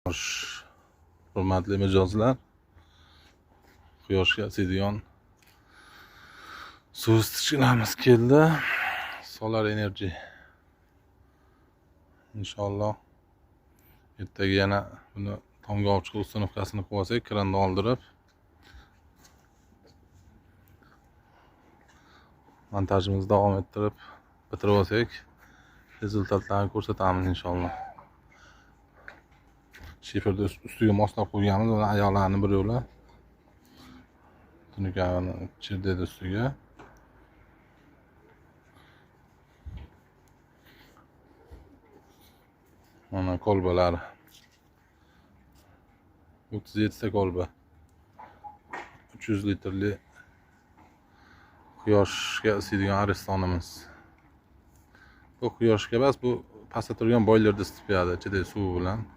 Xo'sh, hurmatli mijozlar, quyoshga isiydigan suv isitgichlarimiz keldi. Solar Energy. Inshaalloh ertaga yana buni tomga olib chiqib установкасini qilib olsak, kranni oldirib montajimizni davom ettirib bitirib olsak, rezultatlarni ko'rsatamiz inshaalloh. Shiferni ustiga moslab qo'yganmiz, uni oyoqlarini bir yo'la tunukani chirdedi ustiga. Mana kolbalar. 37 ta kolba. 300 litrli quyoshga isiydigan aristonimiz. Bu quyoshga emas, bu pastda turgan boylerda isitib beradi, ichidagi suvi bilan.